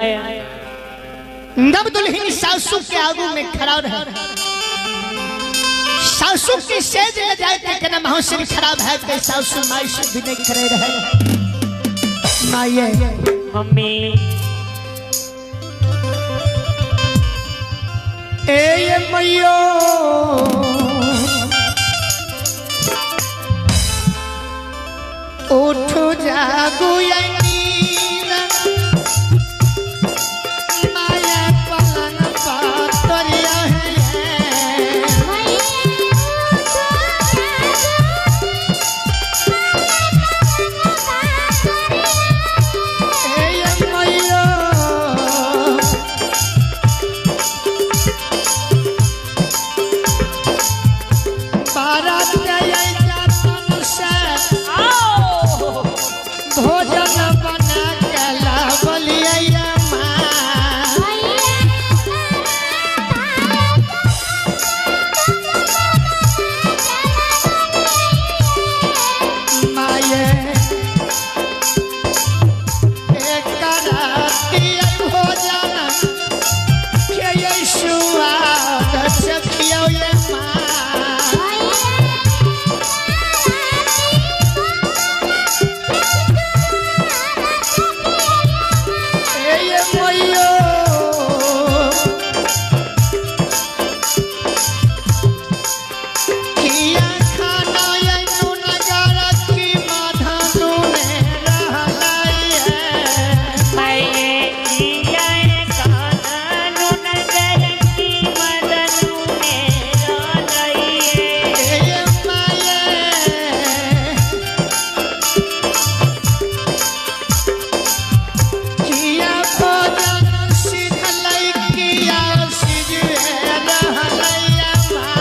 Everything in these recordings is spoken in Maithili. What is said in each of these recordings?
नव दुल्हन सासू के आगू में खड़ा रहे, सासू के सेज न जाए के कना मौसम खराब है के सासू माई से भी नहीं खड़े रहे। माये मम्मी ए ये मैयो उठ जागू ये नींद, माया पलंग पातरिया है। ए ये मैयो बारात गए जातन से आओ भोजन बना के लावलिया माँ। माये एक राती भोजन के यीशुआ सखियो ये माँ। ए ये मैयो किया खाना ये नून की माधनु ने रहलाई है। माये किया कानू नगर की मदनू ने लइए। ए माये किया भोजन सिधलै किया सिजवे रहलैया माँ।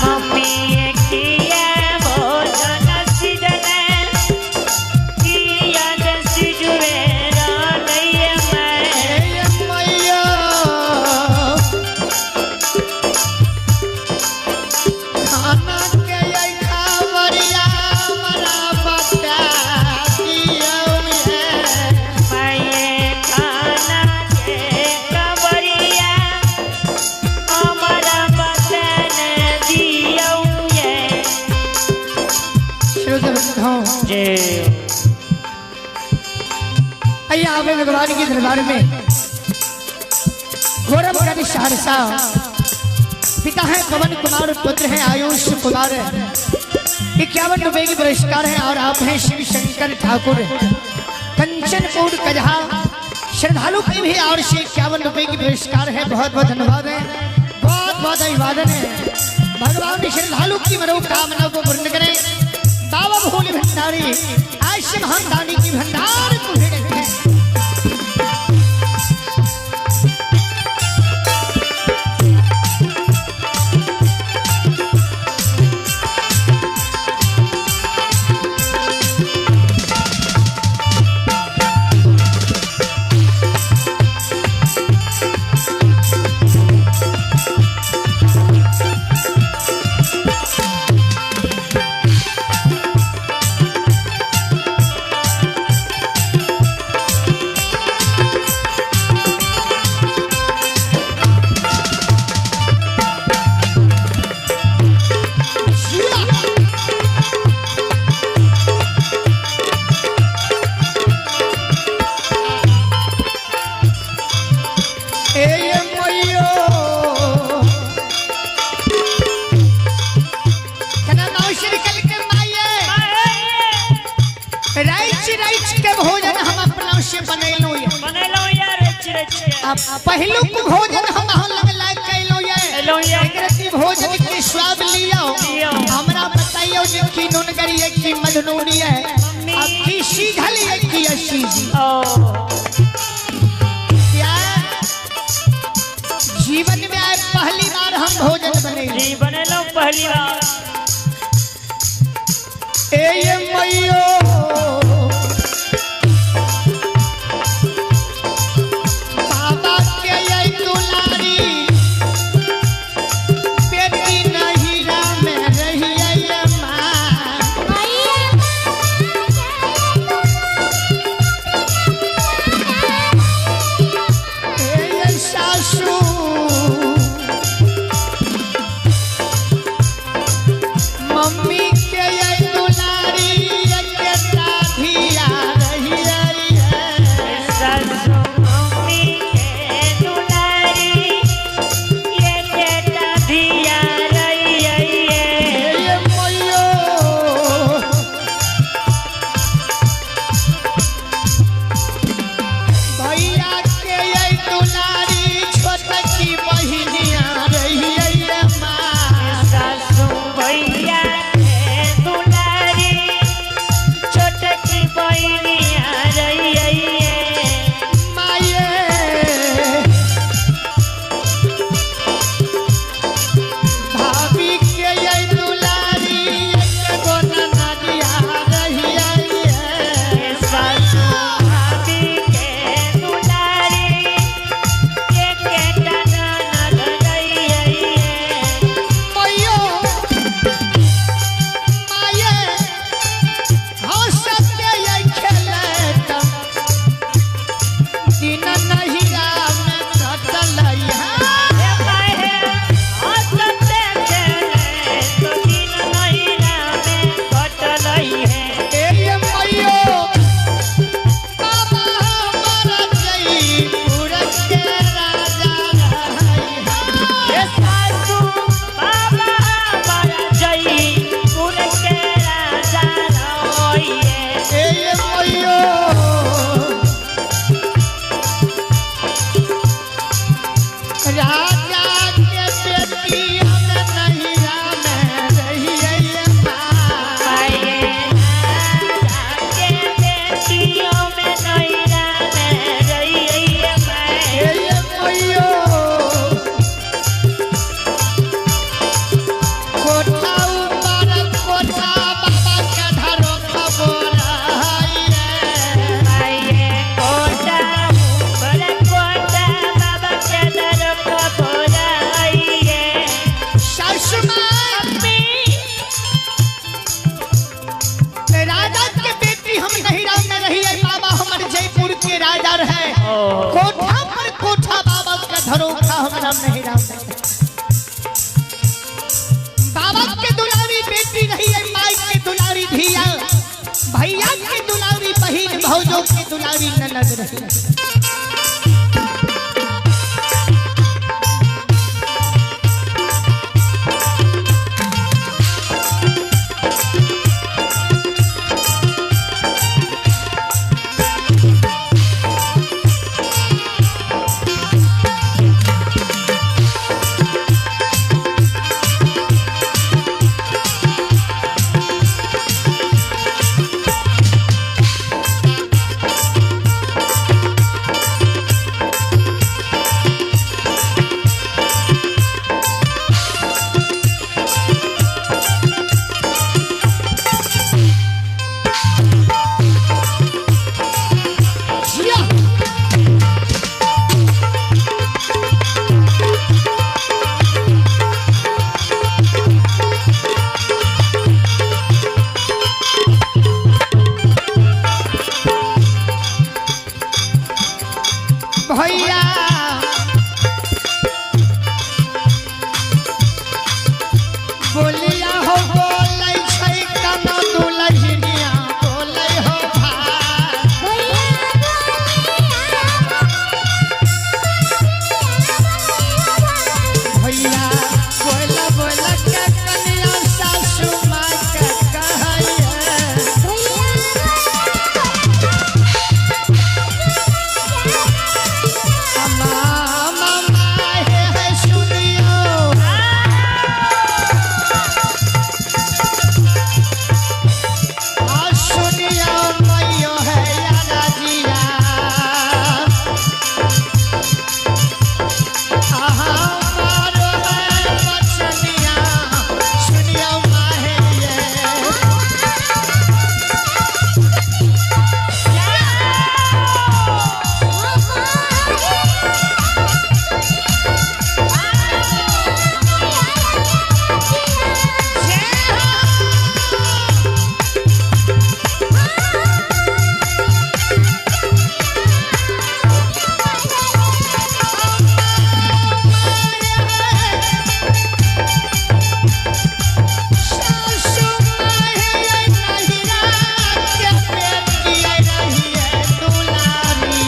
मम्मी किया भोजन सिजले किया सिजुए लइए मैं। ए मैया खाना के खबरिया हमरा बता दियौ ये। माये खाना के कबरिया हमारा बतन दियौ ये। जय आइए आवे भगवान के दरबार में। गौरव सहरसा, पिता है पवन कुमार, पुत्र है आयुष कुमार। 51 रुपए की पुरस्कार है और आप हैं शिव शंकर ठाकुर कंचनपुर कजहा। श्रद्धालु की भी और से 51 रुपए की पुरस्कार है। बहुत बहुत धन्यवाद है, बहुत बहुत अभिवादन है। भगवान श्रद्धालु की मनोकामना को पूर्ण करें। बाबा भोले भंडारी आज से महान की भंडार को भेड़े हैं। ए ये मैयो कना मौसी निकल के माये राइच राइच के भोजन हम अपना से बनैलो ये। बनेलो यार रच रच अब पहलुक भोजन हम अहाँ लग लायक कैलो ये। कैलो ये। एकरती भोजन के स्वाद लियो। लियो। हमरा बताइयो जे की नून करिए की मधनूनी है, अब की सीधल है की असी जी। ओ क्या जीवन में आए पहली बार हम भोजन बनेलो। जी बनेलो पहली बार। ए ये मैयो बाबा के ये दुलारी बेटी नहीं राम रही ये माँ। मैया राजा के बेटी हम नैहरा में रहिए माँ। राजा के बेटियों में नैहरा में रहिए माँ। हे मैयो कोठा ऊपर कोठा बाबा के धरो खबर है। कोटा ऊपर कोटा बाबा के दर खबराइए। सासु माँ राजा के बेटी हम नैहरा में रहिए बाबा हमर जयपुर के राजा रहे। कोठा पर कोठा बाबा के धरोखा हमरा नैहरा में। बाबा के दुलारी बेटी रही है, माई के दुलारी धिया, भैया के दुलारी बहिन, भौजो के दुलारी ननद रही। जिया। भैया बोलिया हो बोलै छै कनो दुलहिनिया बोलै हो भाई। भैया बोला बोला के कनिया सासु माँ के कहैया। मामा हे हे सुनियो आ सुनियो मैयो है यारा जिया। आहा मारो है बचनिया सुनियो माहे ये। सासु माहे नैहरा के बेटी रहिए दुलारी।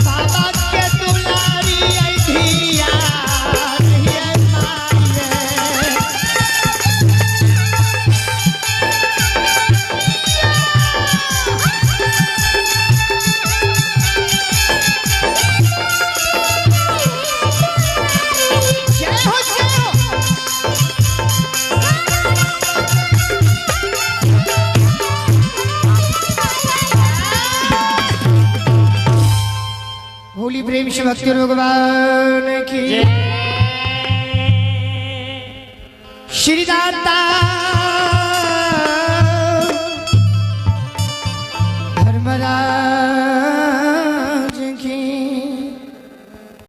बाबा के दुलारी आई धिया रहिए माये। जय हो जय हो। होली प्रेम से भक्ति भगवान की। श्री दाता धर्मराज।